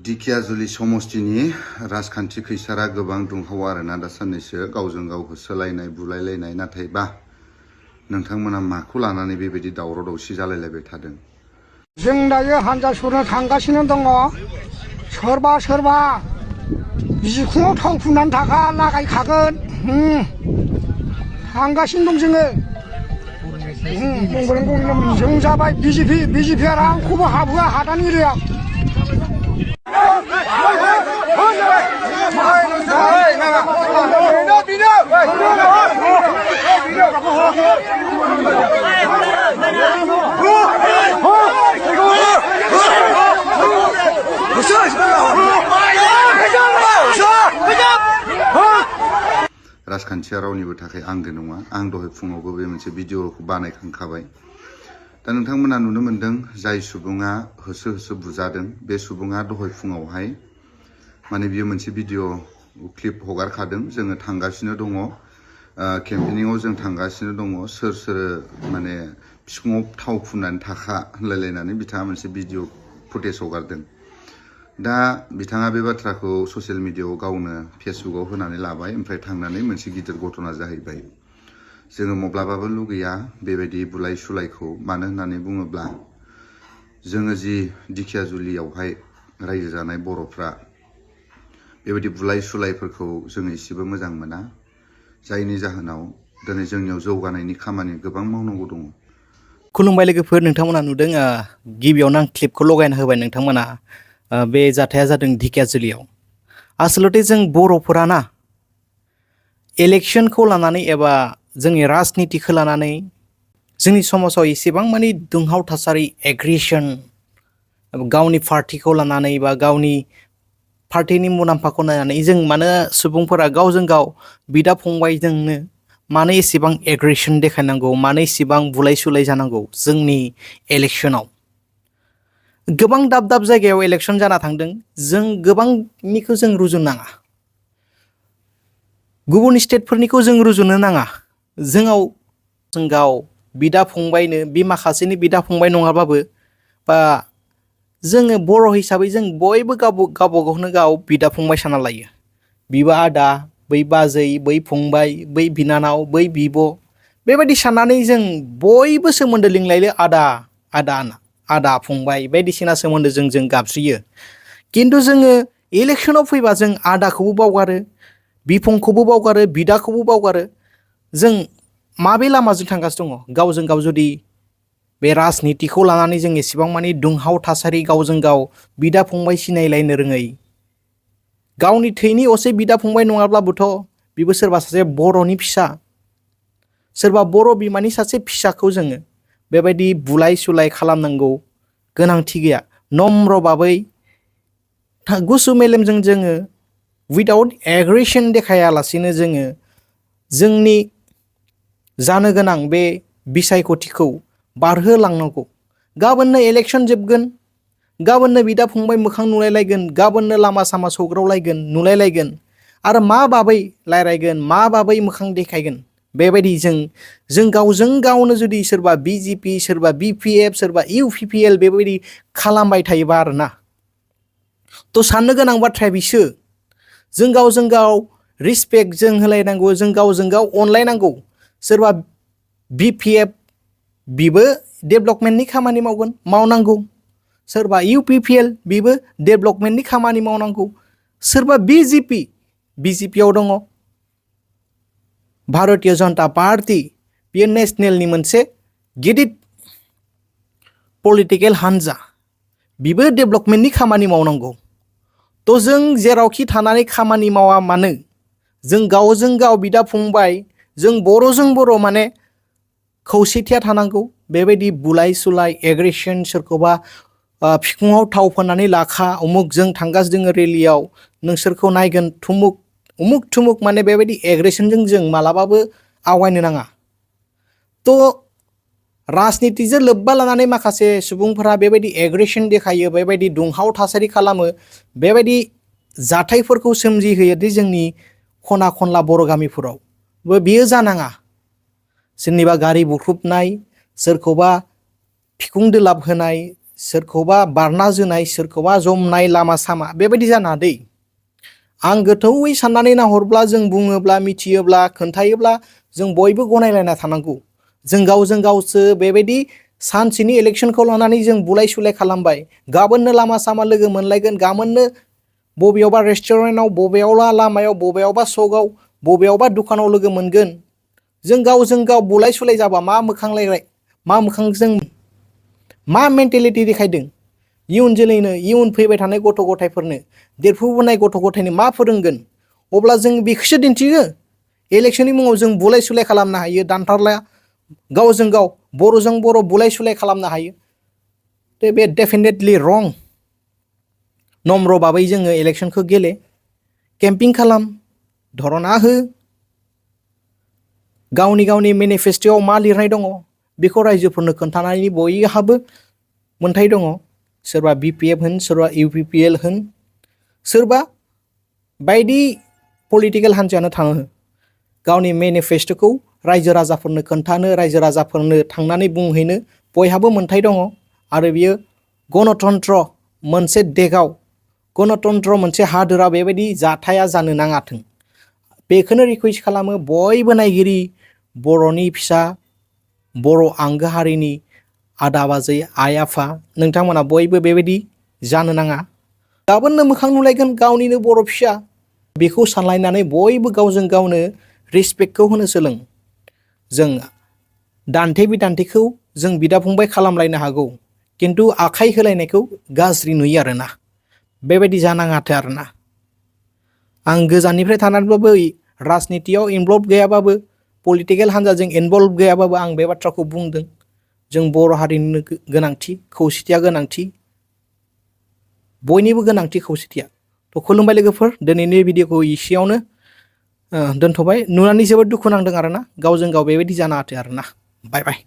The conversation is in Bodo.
दिखियाजुलि समस्तिनि राजखान्थि खैसारा गोबां दुंहाव आरोना दा साननैसो गावजों गाव होसोलायनाय बुलायलायनाय नाथायबा नोंथांमोना माखौ लानानै बेबायदि दावराव दावसि जालायलायबाय थादों? जों दायो हानजा सुरनो थांगासिनो दङ। सोरबा सोरबा बिखुङाव थाव फुननानै थाखा लागायखागोन। थांगासिनो दं जोङो। जों जाबाय बिजेपि रावखौबो हाबहोआ हादान एरियायाव। राजखान्थिया रावनिबो थाखाय आंगो नङा। आं दहाय फुङावबो बे मोनसे भिडिअखौ बानायखांखाबाय। दा नोंथांमोना नुनो मोन्दों जाय सुबुङा होसो होसो बुजादों बे सुबुङा दहाय फुङावहाय माने बियो मोनसे भिडिअ क्लिप हगारखादों। जोङो थांगासिनो दङ, केम्पेनिंआव जों थांगासिनो दङ, सोर सोर माने बिखुङाव थाव फुननानै थाखा होनलायलायनानै बिथाङा मोनसे भिडिअ फुटेज हगारदों। दा बिथाङा बे बाथ्राखौ ससियेल मिडियाआव गावनो फेसबुकआव होनानै लाबाय। ओमफ्राय थांनानै मोनसे गिदिर घटना जाहैबाय। जोङो माब्लाबाबो लुगैया बेबायदि बुलाय सुलायखौ। मानो होननानै बुङोब्ला जोङो जि दिखियाजुलियावहाय रायजो जानाय बर'फ्रा बेबायदि बुलाय सुलायफोरखौ जोङो एसेबो मोजां मोना। जायनि जाहोनाव दिनै जोंनियाव जौगानायनि खामानि गोबां मावनांगौ दङ। खुलुमबाय लोगोफोर, नोंथांमोना नुदों गिबियावनो आं क्लिपखौ लगायना होबाय नोंथांमोना। बे जाथाया जादों दिखियाजुलियाव। आसलथे जों बर'फोरा ना इलेक्शनखौ लानानै एबा जोंनि राजनितिखौ लानानै जोंनि समाजाव एसेबां मानि दुंहाव थासारि, एग्रेसन, गावनि पार्टिखौ लानानै बा गावनि पार्टिनि मुलाम्फाखौ नायनानै जों मानो सुबुंफोरा गावजों गाव बिदा फंबायजोंनो मानो एसेबां एग्रेसन देखायनांगौ, मानो एसेबां बुलाय सुलाय जानांगौ? जोंनि इलेक्शनाव गोबां दाब दाब जायगायाव इलेक्शन जाना थांदों। जों गोबांनिखौ जों रुजुनो नाङा, गुबुन स्टेटफोरनिखौ जों रुजुनो नाङा। जों गाव बिदा फंबायनो बे माखासेनि बिदा फंबाय नङाबाबो बा जोङो बर' हिसाबै जों बयबो गावबा गावनो गाव बिदा फंबाय साना लायो। बिबो आदा, बै बाजै, बै फंबाय, बै बिनानाव, बै बिब' बेबायदि साननानै जों बयबो सोमोन्दो लिंलायो आदा फंबाय बायदिसिना सोमोन्दो जों गाबज्रियो। खिन्थु जोङो इलेक्शनाव फैबा जों आदाखौबो बावगारो, बिफंखौबो बावगारो, बिदाखौबो बावगारो। जों माबे लामाजों थांगासिनो दङ? गावजों गाव जुदि बे राजनितिखौ लानानै जों एसेबां मानि दुंहाव थासारि, गावजों गाव बिदा फंबाय सिनायलायनो रोङै, गावनि थैनि असे बिदा फंबाय नङाब्लाबोथ' बेबो सोरबा सासे बर'नि फिसा, सोरबा बर' बिमानि सासे फिसाखौ जोङो बेबायदि बुलाय सुलाय खालामनांगौ गोनांथि गैया। नम्र भाबै गुसु मेलेमजों जोङो उइदाउट एग्रेसन देखायालासिनो जोङो जोंनि जानो गोनां बे बिसायख'थिखौ बारहोलांनांगौ। गाबोननो इलेक्शन जोबगोन, गाबोननो बिदा फंबाय मोखां नुलायलायगोन, गाबोननो लामा सामा सौग्रावलायगोन, नुलायलायगोन, आरो मा बाबै रायलायगोन, मा बाबै मोखां देखायगोन? बेबायदि जों गावजों गावनो जुदि सोरबा बिजेपि, सोरबा बिपिएफ, सोरबा इउपिपिएल बेबायदि खालामबाय थायोबा आरोना, थ' साननो गोनां बाथ्राया बिसो। जों गावजों गाव रिसपेक्ट जों होलायनांगौ, जों गावजों गाव अनलायनांगौ। सोरबा बिपिएफ बिबो डेभेलपमेन्टनि खामानि मावनांगौ। सोरबा इउपिपिएल बिबो डेभेलपमेन्टनि खामानि मावनांगौ। सोरबा बिजेपियाव दङ भारतीय जनता पार्टी, बेयो नेसनेलनि मोनसे गिदिर पलिटिकेल हान्जा, बिबो डेभेलपमेन्टनि खामानि मावनांगौ। थ' जों जेरावखि थानानै खामानि मावा मानो, जों गावजों गाव बिदा फंबाय, जों बर'जों बर' माने खौसेथिया थानांगौ। बेबायदि बुलाय सुलाय, एग्रेसन, सोरखौबा बिखुङाव थाव फोननानै लाखा, उमुक जों थांगासिनो दोङो रेलियाव, नोंसोरखौ नायगोन, उमुक थुमुक माने बेबायदि एग्रेसनजों जों मालाबाबो आवगायनो नाङा। थ' राजनितिजों लोब्बा लानानै माखासे सुबुंफोरा बेबायदि एग्रेसन देखायो, बेबायदि दुंहाव थासारि खालामो, बेबायदि जाथायफोरखौ सोमजिहोयो दि जोंनि खना खनला बर' गामिफोराव बेयो जानाङा। सोरनिबा गारि बुख्रुबनाय, सोरखौबा फिखुं दोलाब होनाय, सोरखौबा बारना जोनाय सोरखौबा जमनाय लामा सामा बेबायदि जानाङा दै आं गोथौयै साननानै नाहरब्ला जों बुङोब्ला मिथियोब्ला खोन्थायोब्ला जों बयबो गनायलायना थानांगौ जों गावजों गावसो बेबायदि सानसेनि इलेक्सनखौ लानानै जों बुलाय सुलाय खालामबाय गाबोननो लामा सामा लोगो मोनलायगोन गाबोननो बबेयावबा रेस्टुरेन्टआव बबेयावबा लामायाव बबेयावबा सकआव बबेयावबा दुखानाव लोगो मोनगोन जों गावजों गाव बुलाय सुलाय जाबा मा मोखांलायराय मा मोखांजों मा मेन्टेलिटि देखायदों इयुन जोलैनो इयुन फैबाय थानाय गथ' गथायफोरनो देरफुबोनाय गथ' गथायनो मा फोरोंगोन अब्ला जों बेखौसो दिन्थियो इलेक्सननि मुङाव जों बुलाय सुलाय खालामनो हायो दानथारला गावजों गाव बर'जों बर' बुलाय सुलाय खालामनो हायो बे डेफिनेटलि रं नम्र भाबै जोङो इलेक्सनखौ गेले केम्पिं खालाम धरना हो गावनि गावनि मेनिफेस्ट'आव मा लिरनाय दङ बेखौ रायजोफोरनो खोन्थानायनि बयहाबो मोन्थाय दङ सोरबा BPF होन सोरबा UPPL होन सोरबा बायदि पलिटिकेल हान्जायानो थाङो गावनि मेनिफेस्ट'खौ रायजो राजाफोरनो खोन्थानो रायजो राजाफोरनो थांनानै बुंहैनो बयहाबो मोन्थाय दङ आरो बियो गणतन्त्र मोनसे देगाव गणतन्त्र मोनसे हादोरा बेबायदि जाथाया जानो नाङाथों बेखौनो रिकुवेस्ट खालामो बयबो नायगिरि बर'नि फिसा बर' आंगो हारिनि आदा बाजै आइ आफा नोंथांमोना बयबो बेबायदि जानो नाङा गाबोननो मोखां नुलायगोन गावनिनो बर' फिसा बेखौ सानलायनानै बयबो गावजों गावनो रिसपेक्टखौ होनो सोलों जों दान्थे बिदान्थेखौ जों बिदा फंबाय खालामलायनो हागौ खिन्थु आखाइ होलायनायखौ गाज्रि नुयो आरोना बेबायदि जानाङाथो आरोना आं गोजाननिफ्राय थानानैबाबो राजनितियाव इनभल्भ गैयाबाबो पलिटिकेल हान्जाजों इनभल्भ गैयाबाबो आं बे बाथ्राखौ बुंदों जों बर' हारिनिनो गोनांथि खौसेथिया गोनांथि बयनिबो गोनांथि खौसेथिया थ' खुलुमबाय लोगोफोर दिनैनि भिडिअखौ एसेयावनो दोनथ'बाय नुनानै जोबोद दुखु नांदों आरोना गावजों गाव बेबायदि जानाङाथो आरोना बाय बाय